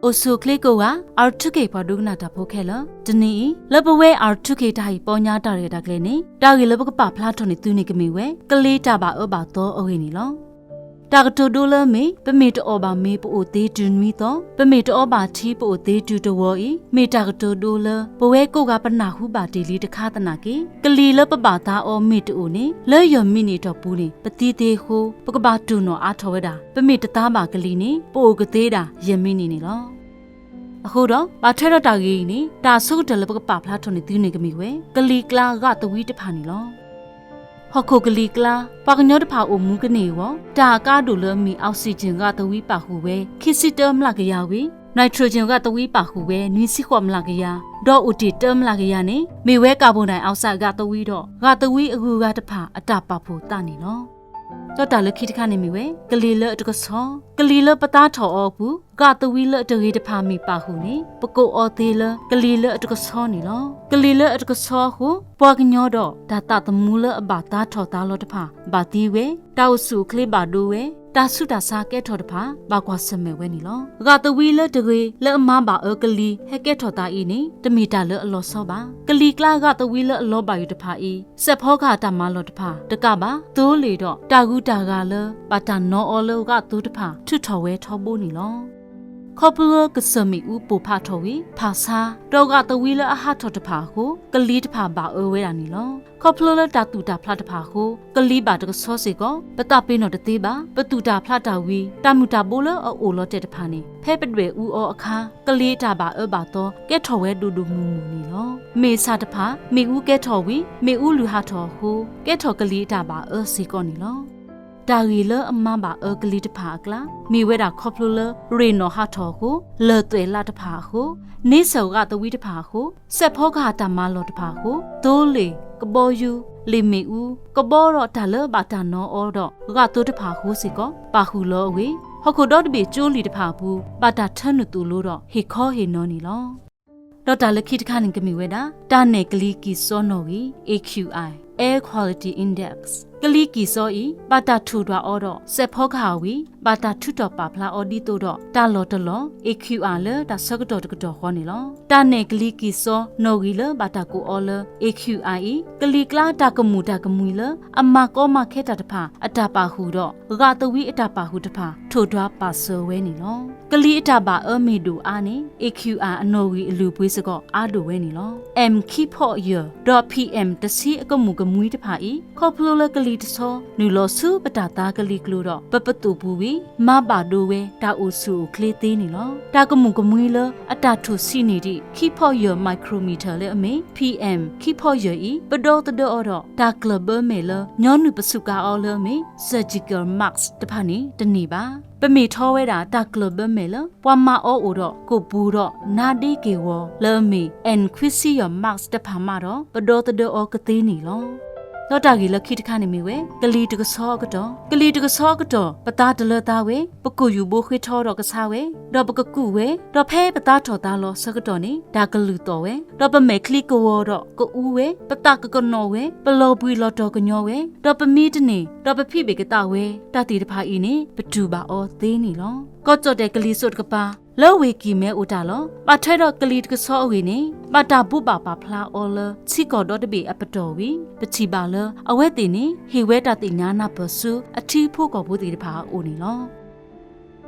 အိၣ်ဆူၣ်အိၣ်ချ့ကိးဂၤ R two K ပှၤဒိကနၣ်တၢ်ဖိခဲလၢာ်, တနံၤအံၤ လၢပဝဲ R two K တၢ်ဟ့ၣ်ပီညါတၢ်ရဲၣ်တၢ်ကျဲၤန့ၣ် တၢ်ဂ့ၢ်လၢပကပာ်ဖျါထီၣ်န့ၢ်သုန့ၣ်ကမ့ၢ်ဝဲ ကလံၤတၢ်ဘၣ်အၢဘၣ်သီအဂ့ၢ်န့ၣ်လီၤ. တၢ်ကတိၤဒိလၢအမ့ၢ် ပမ့ၢ်တအီၣ်ဘၣ်မ့ၤပအိၣ်သ့တုၤနွံသီ, ပမ့ၢ်တအီဘၣ်ထံပအိၣ်သ့တုၤတဝီၤအံၤ မ့ၢ်တၢ်ကတိၤဒိလၢ ပဝဲကိးဂၤပနၢ်ဟူဘၣ်တ့ၢ်လံတခါသနာ်က့ ကလံၤလၢပဘၣ်သါအီၤမ့ၢ်တအိၣ်န့ၣ် လၢယဲၢ်မံးနံးအတီၢ်ပူၤန့ၣ် ပသံသ့အဃိ ပကဘၣ်တူၢ်နီၣ်အါထီၣ်ဝဲဒၣ် ပမ့ၢ်တသါဘၣ်ကလံၤန့ၣ် ပအိၣ်ကသ့ဒၣ်ယဲၢ်မံးနံးန့ၣ်လီၤ. အဃိဒီး ဘၣ်ထွဲဒီးတၢ်ဂ့ၢ်အံၤန့ၣ် တၢ်အဆိကတၢၢ်လၢပကပာ်ဖျါထီၣ်န့ၢ်သုန့ၣ်ကမ့ၢ်ဝဲ ကလံၤကျါဂာ်သဝံတဖၣ်န့ၣ်လီၤ. ဟီၣ်ခိၣ်ကလံၤကျါ ပှၤကညီတဖၣ်အိၣ်မူကန့ၢ်အဂီၢ် တၢ်အကါဒိၣ်လၢအမ့ၢ် oxygen ဂာ်သဝံပာ်ဃုာ်ဝဲ ခံဆံတၢမျးကယၤဝံၤ nitrogen ဂာ်သဝံပာ်ဃုာ်ဝဲ နွံဆံဃိးမျးကယၤ ဒီးအိၣ်တ့ၢ်တၢမျးကယၤန့ၣ် မ့ၢ်ဝဲ carbon dioxide ဂာ်သဝံဒီး ဂာ်သဝံအဂုၤအဂၤတဖၣ်အတၢ်ပာ်ဖှိၣ်သးန့ၣ်လီၤ. ဒီးတၢ်လၢခံတခါန့ၣ်မ့ၢ်ဝဲ ကလံၤလၢအတကဆှီ, ကလံၤလၢပသါထီၣ်အီၤအပူၤ ဂာ်သဝံလၢအတဂ့ၤတဖၣ်မ့ၢ်ပာ်ဃုာ်န့ၣ် ပကိးအီၤသ့လၢ ကလံၤလၢအတကဆှီန့ၣ်လီၤ. ကလံၤလၢအတကဆှီအဃိ ပှၤကညီဒီးတၢ်သးသမူလၢအဘၣ်သါထီၣ်သါလီၤတဖၣ် ဘၣ်သံဝဲ, တၢ်အိၣ်ဆူၣ်အိၣ်ချ့ဘၣ်ဒိဝဲ, တၢ်ဆူးတၢ်ဆါကဲထီၣ်တဖၣ် ဘၣ်ကွၢ်ဆၢၣ်မဲာ်ဝဲန့ၣ်လီၤ. ဂာ်သဝံလၢတဂ့ၤလၢအမၤဘၣ်အၢကလံၤဟဲကဲထီၣ်သးအံၤန့ၣ် တမ့ၢ်တၢ်လၢအလီၤဆီဘၣ်. ကလံၤကျါဂာ်သဝံလၢအလီၤဘၣ်ယိၣ်တဖၣ်အံၤ စဲးဖီကဟၣ်တၢ်မၤလီၢ်တဖၣ် တကးဘၣ် သိလ့ၣ်ဒီး တၢ်ဂုၤတၢ်ဂၤလၢ ဘၣ်တၢ်နီအီလၢဂာ်သိတဖၣ် ထုးထီၣ်ဝဲထီဘိန့ၣ်လီၤ. ခီဖျိလၢကစၢၢ်မ့ၣ်အူပိၢ်ဖးထီၣ်ဝံၤ ဖးဆါ, ဒီးဂာ်သဝံလၢအဟးထီၣ်တဖၣ်အဃိ ကလံၤတဖၣ်ဘၣ်အၢဝဲဒၣ်န့ၣ်လီၤ. ခီဖျိလၢတၢ်သူၣ်တၢ်ဖျးတဖၣ်အဃိ ကလံၤဘၣ်တကဆှီစ့ၢ်ကီး ပသးပ့ၤနီၣ်တသ့ဘၣ်. ပသူၣ်တၢ်ဖျးတၢ်ဝံၤ တၢ်မုၢ်တၢ်ဘိလၢအအိၣ်လီၤတဲာ်တဖၣ်န့ၣ် ဖဲပဒွဲၣ်အူအီၤအခါ ကလံၤအတၢ်ဘၣ်အၢဘၣ်သီ ကဲထီၣ်ဝဲဒိၣ်ဒိၣ်မုၢ်မုၢ်န့ၣ်လီၤ. မ့ၢ်ဆၣ်တဖၣ် မ့ၣ်အူကဲထီၣ်ဝံၤ မ့ၣ်အူလုၢ်ဟးထီၣ်အဃိ ကဲထီၣ်ကလံၤအတၢ်ဘၣ်အၢစ့ၢ်ကီးန့ၣ်လီၤ. တၢ်ဂ့ၢ်လၢအမၤဘၣ်အၢကလံၤတဖၣ်အကျါ မ့ၢ်ဝဲဒၣ်ခီဖျိလၢ ရ့ၣ်နီၣ်ဟးထီၣ်အဃိ လၢၢ်သွဲၣ်လးတဖၣ်အဃိ န့ဆၢၣ်ဂာ်သဝံတဖၣ်အဃိ စဲးဖီကဟၣ်တၢ်မၤလီၢ်တဖၣ်အဃိ သိလ့ၣ်, ကဘီယူၤ, လ့ၣ်မ့ၣ်အူ, ကဘီဒီးတၢ်လၢဘၣ်တၢ်နီအီဒီး ဂာ်သိတဖၣ်အဃိစ့ၢ်ကီး ပာ်ဃုာ်လီၤအဂ့ၢ် ဟီၣ်ခိၣ်ဒီတဘ့ၣ်ကၠိလံာ်တဖၣ်အပူၤ ဘၣ်တၢ်ထၢနုာ်သိၣ်လိဒီး ဟ့ၣ်ခီဟ့ၣ်နီၤန့ၣ်လီၤ. ဒီးတၢ်လၢခံတခါန့ၣ်ကမ့ၢ်ဝဲဒၣ် တၢ်နဲၣ်ကလံၤကံၢ်စီနီၣ်ဂံၢ် A Q I, Air Quality Index ကလံၤကံၢ်စီအံၤ ဘၣ်တၢ်ထိၣ်ဒွးအီၤဒီး စဲးဖီကဟၣ်ဝံၤ ဘၣ်တၢ်ထုးထီၣ်ပာ်ဖျါအီၤဒ်သိးဒီး တၢ်လီၢ်တလီၢ် A Q I လၢတၢ်ဆၢကတီၢ်တကတီၢ်ဃီန့ၣ်လီၤ. တၢ်နဲၣ်ကလံၤကံၢ်စီနီၣ်ဂံၢ်လၢဘၣ်တၢ်ကိးအီၤလၢ A Q I အံၤ ကလံၤကျါတၢ်ကမူၣ်တၢ်ကမှံလၢ အမၤကီမၤခဲတၢ်တဖၣ် အတၢ်ပာ်ဃုာ်ဒီး ဂာ်သဝံအတၢ်ပာ်ဃုာ်တဖၣ် ထိၣ်ဒွးပာ်စၢၤဝဲန့ၣ်လီၤ. ကလံၤအတၢ်ဘၣ်အၢမ့ၢ်ဒိၣ်အါန့ၣ် A Q I အနီၣ်ဂံၢ်အလုၢ်အပှ့ၤစ့ၢ်ကီးအါဒိၣ်ဝဲန့ၣ်လီၤ. M ခံဖီၣ်ယဲၢ် ဒီး P M တဆံအကမူၣ်ကမှံတဖၣ်အံၤ ခီဖျိလၢကလံၤတဆီ နုာ်လီၤဆူပတၢ်သါကလံၤကျိၤဒီး ပပသိၣ်ပူၤဝံၤ မၤဘၣ်ဒိဝဲ တၢ်အိၣ်ဆူၣ်အိၣ်ချ့သ့န့ၣ်လီၤ. တၢ်ကမူၣ်ကမှံလၢ အတၢ်ထိၣ်ဆံးန့ၢ်ဒံး ခံဖီၣ်ယဲၢ် micrometer လၢအမ့ၢ် P M ခံဖီၣ်ယဲၢ်အံၤ ပဒီသဒၢအီၤဒီး တၢ်ကျၢၢ်ဘၢမဲာ်လၢ ညီနုၢ်ပစူးကါအီၤလၢအမ့ၢ် surgical mask တဖၣ်န့ၣ် တန့ၢ်ဘၣ်. ပမ့ၢ်ထီဝဲဒၣ်တၢ်ကျၢၢ်ဘၢမဲာ်လၢ ပှၤမၤအီၤအိၣ်ဒီး ကိၣ်ပူၤဒီးနါဒ့က့ၢ်ဂီၤလၢအမ့ၢ် N ခွံဆံယဲၢ် mask တဖၣ်မးဒီး ပဒီသဒၢအီၤကသ့န့ၣ်လီၤ. ဒီးတၢ်ဂ့ၢ်လၢခံတခါန့ၣ်မ့ၢ်ဝဲ ကလံၤတကဆီအကတီၢ်, ကလံၤတကဆီအကတီၢ် ပသါတလၢသါဝဲ, ပကိၣ်ယူၢ်ဘိဃ့ထီဒီးကဆါဝဲ, ဒီးပကကူးဝဲ, ဒီးဖဲပသါထီၣ်သါလီၤဆၢကတီၢ်န့ၣ် တၢ်ကလုၢ်သီၣ်ဝဲ, ဒီးပမဲာ်ချံကဝီၤဒီးကအူဝဲ, ပသးကကနီၣ်ဝဲ, ပလီၤဘှံးလီၤတီၤကညီဝဲ, ဒီးပမံတန့ၢ်, ဒီးပဖံးဘ့ၣ်ကသးဝဲ, တၢ်သ့ၣ်တဖၣ်အံၤန့ၣ် ပတူၢ်ဘၣ်အီၤသ့န့ၣ်လီၤ. ကီၢ်ကၠီၣ်တဲၣ်ကလံၤစိးတကပၤ လၢဝ့ၢ်ကံၢ်မဲအိၣ်တၢ်လီၢ် ဘၣ်ထွဲဒီးကလံၤတကဆီအဂ့ၢ်န့ၣ် ဘၣ်တၢ်ဘိးဘၣ်ပာ်ဖျါအီၤလၢ ထံကီၢ်ဒီတဘ့ၣ်အပတီၢ်ဝံၤ ပထံၣ်ဘၣ်လၢ အဝဲသ့ၣ်န့ၣ် ဟ့ၣ်ဝဲတၢ်သ့ၣ်ညါနၢ်ပၢၢ်ဆူ အထံဖိကီၢ်ဖိသ့ၣ်တဖၣ်အအိၣ်န့ၣ်လီၤ.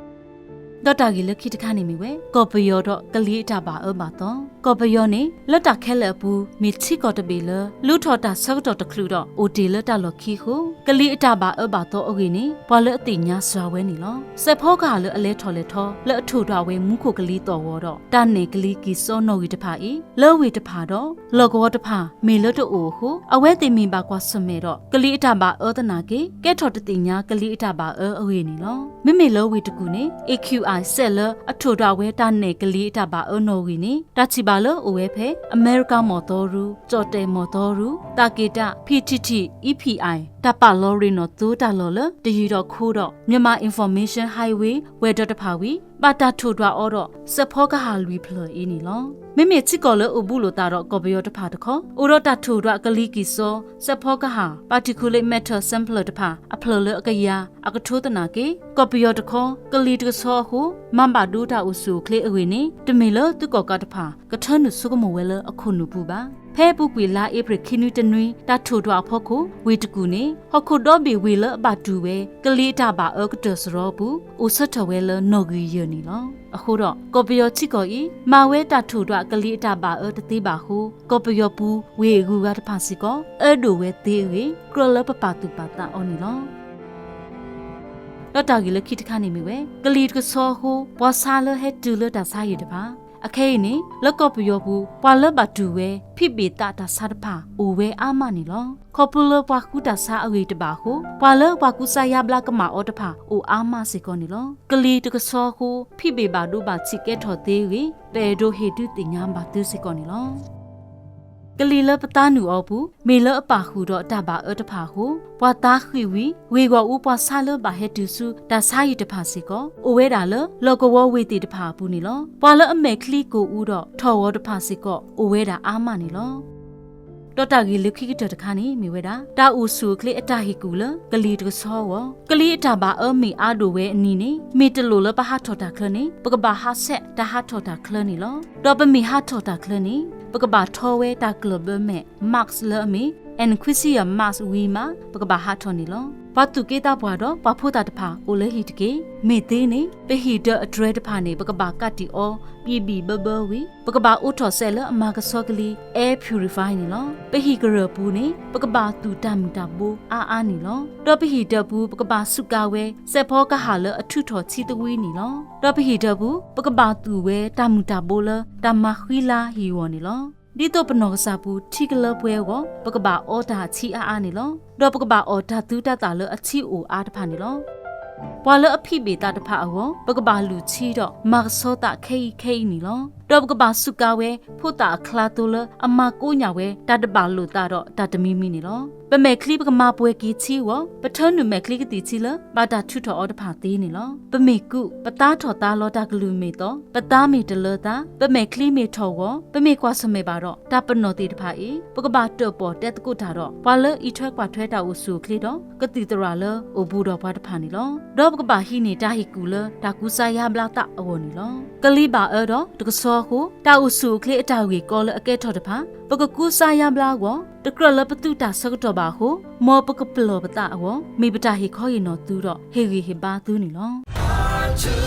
ဒီးတၢ်ဂ့ၢ်လၢခံတခါန့ၣ်မ့ၢ်ဝဲ ကီၢ်ပယီၤဒီးကလံၤအတၢ်ဘၣ်အၢဘၣ်သီ. ကီၢ်ပယီၤန့ၣ် လၢတၢ်ခဲလၢာ်အပူၤ မ့ၢ်ထံကီၢ်တဘ့ၣ်လၢ လူထီၣ်တၢ်ဆၢကတီၢ်တချုးဒီး အိၣ်တ့ၢ်လၢတၢ်လီၢ်ခံအဃိ ကလံၤအတၢ်ဘၣ်အၢဘၣ်သီအဂ့ၢ်န့ၣ် ပှၤလၢအသ့ၣ်ညါစှၤဝဲန့ၣ်လီၤ. စဲးဖီကဟၣ်လၢအလဲၤထီၣ်လဲၤထီ လၢအထိၣ်ဒွးဝဲမူခိၣ်ကလံၤသီၣ်ဂီၤဒီး တၢ်နဲၣ်ကလံၤကံၢ်စီနီၣ်ဂံၢ်တဖၣ်အံၤ လၢဝ့ၢ်တဖၣ်ဒီး လီၢ်ကဝီၤတဖၣ် မ့ၢ်လၢတအိၣ်အဃိ အဝဲသ့ၣ်မ့ၢ်ဘၣ်ကွၢ်ဆၢၣ်မဲာ်ဒီး ကလံၤအတၢ်ဘၣ်အၢသနာ်က့ ကဲထီၣ်တသ့ၣ်ညါကလံၤအတၢ်ဘၣ်အၢအဂ့ၢ်န့ၣ်လီၤ. မ့မ့ၢ်လၢဝ့ၢ်တကူၣ်န့ၣ် A Q I စဲးလၢအထိၣ်ဒွးဝဲတၢ်နဲၣ်ကလံၤအတၢ်ဘၣ်အၢနီၣ်ဂံၢ်န့ၣ် တၢ်ထံၣ်ဘၣ်လၢအိၣ်ဝဲဖဲ အမဲရကၤမီၢ်သီရူ, ကၠီၣ်တဲၣ်မီၢ်သီရူ, သးက့ၤတၢ် P T T E P I တၢ်ပာ်လီၤရ့ၣ်နီၣ်သိတၢ်လီၢ်လၢတယံၤထီၣ်ခိဒီး Myanmar Information Highway ဝဲၤဒၢးတဖၣ်ဝံၤ ဘၣ်တၢ်ထိၣ်ဒွးအီၤဒီး စဲးဖီကဟၣ်လွံၢ်ဖျၢၣ်အံၤန့ၣ်လီၤ. မ့မ့ၢ်ထံကီၢ်လၢအိၣ်ဘူးလိာ်သးဒီးကီၢ်ပယီၤတဖၣ်တခီ အိၣ်ဒီးတၢ်ထိၣ်ဒွးကလံၤကံၢ်စီ စဲးဖီကဟၣ် particulate matter sampler တဖၣ် အဖျၢၣ်လၢအကယၤ အကထိသနာ်က့ ကီၢ်ပယီၤတခီ ကလံၤတကဆှီအဃိ မၤဘၣ်ဒိတၢ်အိၣ်ဆူၣ်အိၣ်ချ့အဂ့ၢ်န့ၣ် တမ့ၢ်လၢသုးကီၣ်ကးတဖၣ် ကထၢနုာ်ဆိကမိၣ်ဝဲလၢအခိၣ်နူာ်ပူၤဘၣ်. ဖဲအပူၤကွံာ်လါအ့ဖြ့ၣ်ခံနွံတနွံ တၢ်ထိၣ်ဒွးအဖီခိၣ် ဝ့ၢ်တကူၣ်န့ၣ် ဟီၣ်ခိၣ်ဒီဘ့ၣ်ဝ့ၢ်လၢအဘၣ်တူၢ်ဝဲ ကလံၤအတၢ်ဘၣ်အၢကတၢၢ်စရီအပူၤ အိၣ်ဆၢထၢၣ်ဝဲလၢနီၣ်ဂံၢ်ယဲၢ်န့ၣ်လီၤ. အဃိဒီး ကီၢ်ပယီၤထံကီၢ်အံၤ မၤဝဲတၢ်ထိၣ်ဒွးကလံၤအတၢ်ဘၣ်အၢတသ့ဘၣ်အဃိ ကီၢ်ပယီၤပူၤဝ့ၢ်ဂုၤဂၤတဖၣ်စ့ၢ်ကီး အၢဒိၣ်ဝဲသ့အဂ့ၢ် ကြၢးလၢပပာ်သူၣ်ပာ်သးအီၤန့ၣ်လီၤ. ဒီးတၢ်ဂ့ၢ်လၢခံတခါန့ၣ်မ့ၢ်ဝဲ ကလံၤတကဆှီအဃိ ပှၤဆါလၢဟဲတုၤလၢတၢ်ဆါဟံၣ်တဖၣ် အခဲအံၤန့ၣ် လၢကီၢ်ပယီၤပူၤ ပှၤလၢဘၣ်တူၢ်ဝဲ ဖံးဘ့ၣ်သးတၢ်ဆါတဖၣ် အိၣ်ဝဲအါမးန့ၣ်လီၤ. ခီဖျိလၢပှၤဃုတၢ်ဆါအဂ့ၢ်တဘၣ်အဃိ ပှၤလၢပှၤကူစါယါဘျါကမၣ်အီၤတဖၣ် အိၣ်အါမးစ့ၢ်ကီးန့ၣ်လီၤ. ကလံၤတကဆှီအဃိ ဖံးဘ့ၣ်ဘၣ်ဒိဘၣ်ထံးကဲထီၣ်သ့အဂ့ၢ် ပအဲၣ်ဒိးဟ့ၣ်ဒုးသ့ၣ်ညါဘၣ်သုစ့ၢ်ကီးန့ၣ်လီၤ. ကလံၤလၢပသါနုာ်အီၤပူၤ မ့ၢ်လၢအပာ်ဃုာ်ဒီးတၢ်ဘၣ်အၢတဖၣ်အဃိ ပှၤသါဃံးဝံၤ ဝ့ၢ်ဂီၢ်အူပှၤဆါလၢဘၣ်ဟဲတုၤဆူ တၢ်ဆါဟံၣ်တဖၣ်စ့ၢ်ကီး အိၣ်ဝဲဒၣ်လၢ လီၢ်ကဝီၤဝ့ၢ်သ့ၣ်တဖၣ်အပူၤန့ၣ်လီၤ. ပှၤလၢအမဲာ်ချံကိၢ်အူဒီးထီၣ်ဂီၤတဖၣ်စ့ၢ်ကီး အိၣ်ဝဲဒၣ်အါမးန့ၣ်လီၤ. ဒီးတၢ်ဂ့ၢ်လၢခံကတၢၢ်တခါန့ၣ်မ့ၢ်ဝဲဒၣ် တၢ်အိၣ်ဆူၣ်အိၣ်ချ့အတၢ်ဟ့ၣ်ကူၣ်လၢ ကလံၤတကဆှီအဂီၢ် ကလံၤအတၢ်ဘၣ်အၢမ့ၢ်အါဒိၣ်ဝဲအနံၤန့ၣ် မ့ၢ်တလိၣ်လၢပဟးထီၣ်တၢ်ချၢန့ၣ် ပကဘၣ်ဟးဆဲးတၢ်ဟးထီၣ်တၢ်ချၢန့ၣ်လီၤ. ဒီးပမ့ၢ်ဟးထီၣ်တၢ်ချၢန့ၣ် ပကဘၣ်ထီဝဲတၢ်ကျၢၢ်ဘၢမဲာ် mask လၢအမ့ၢ် N ninety-five mask ဝံၤမး ပကဘၣ်ဟးထီၣ်န့ၣ်လီၤ. ပှၤသူၣ်က့သးပှၢ်ဒီးပှၤဖိသၣ်တဖၣ်အိၣ်လၢဟံၣ်တက့ၢ်. မ့ၢ်သ့န့ၣ် ပဟံၣ်ဒၢးအတြဲၤတဖၣ်န့ၣ် ပကဘၣ်ကးတံာ်အီၤ ဘံၣ်ဘံၣ်ဘၢဘၢဝံၤ ပကဘၣ်အိးထီၣ်စဲးလၢအမၤကဆှီကလံၤ air purifier န့ၣ်လီၤ. ပဟံၣ်ကရၢၢ်ပူၤန့ၣ် ပကဘၣ်သူၣ်တၢ်မုၢ်တၢ်ဘိအါအါန့ၣ်လီၤ. ဒီးပဟံၣ်ဒၢးပူၤ ပကဘၣ်စူးကါဝဲ စဲးဖီကဟၣ်လၢအထုးထီၣ်ထံသဝံန့ၣ်လီၤ. ဒီးပဟံၣ်ဒၢးပူၤ ပကဘၣ်သူၣ်ဝဲတၢ်မုၢ်တၢ်ဘိလၢ တၢ်မၤဃံလၤဟံၣ်အဂီၢ်န့ၣ်လီၤ. ဒ်သိးပနီၢ်ကစၢ်ပူၤထံကလၢပှဲၤအဂီၢ် ပကဘၣ်အီတၢ်အထံအါအါန့ၣ်လီၤ. ဒီးပကဘၣ်အီၣ်တၢ်သုတၢ်သၣ်လၢအထံအိၣ်အါတဖၣ်န့ၣ်လီၤ. ပှၤလၢအဖံးဘ့ၣ်သးတဖၣ်အဂီၢ် ပကဘၣ်လူၢ်ထံဒီးမၤကဆှီသးခဲအံၤခဲအံၤန့ၣ်လီၤ. ဒီးပကဘၣ်စူးကါဝဲ ဖိသၣ်အချါသိလၢအမၤကိးညၣ်ဝဲ တၢ်တဘၣ်လိာ်သးဒီးတၢ်တမံၤမံၤန့ၣ်လီၤ. ပမဲာ်ချံပကမၤပှဲၤက့ၤထံအဂီၢ် ပထၢနုာ်မဲာ်ချံကသံၣ်ထံလၢ ဘၣ်တၢ်ထုးထီၣ်အီၤတဖၣ်သ့န့ၣ်လီၤ. ပမ့ၢ်ကူး ပသါထီၣ်သါလီၤတၢ်ကလုၢ်မ့ၢ်သီ, ပသါမ့ၢ်တလၢသး, ပမဲာ်ချံမ့ၢ်ထီၣ်ဂီၤ, ပမ့ၢ်ကွၢ်ဆၢၣ်မဲာ်ဘၣ်ဒီး တၢ်ပနီၣ်သ့ၣ်တဖၣ်အံၤ ပကဘၣ်တၢၣ်ပီၣ်တဲသကိးတၢ်ဒီး ပှၤလၢအံးထွဲကွၢ်ထွဲတၢ်အိၣ်ဆူၣ်အိၣ်ချ့ဒီး ကသံၣ်သရၣ်လၢအိၣ်ဘူးဒီးပှၤတဖၣ်န့ၣ်လီၤ. ဒီးပကဘၣ်ဟံးန့ၢ်တၢ်ဟ့ၣ်ကူၣ်လၢတၢ်ကူစါယါဘျါသးအဂီၢ်န့ၣ်လီၤ. ကလံၤဘၣ်အၢဒီးတကဆှီအဃိ တၢ်အိၣ်ဆူၣ်အိၣ်ချ့အတၢ်ဂ့ၢ်ကီလၢအကဲထီၣ်တဖၣ် ပကကူစါယါဘျါအဂီၢ် တကြၢးလၢပသုးတၢ်ဆၢကတီၢ်ဘၣ်အဃိ မ်ပကပလီၢ်ပသးအဂီၢ် မ့ၢ်ပတၢ်ဟ့ၣ်ခီဟ့ၣ်နီၤသုဒီး ဟ့ၣ်ဂံၢ်ဟ့ၣ်ဘါသုန့ၣ်လီၤ.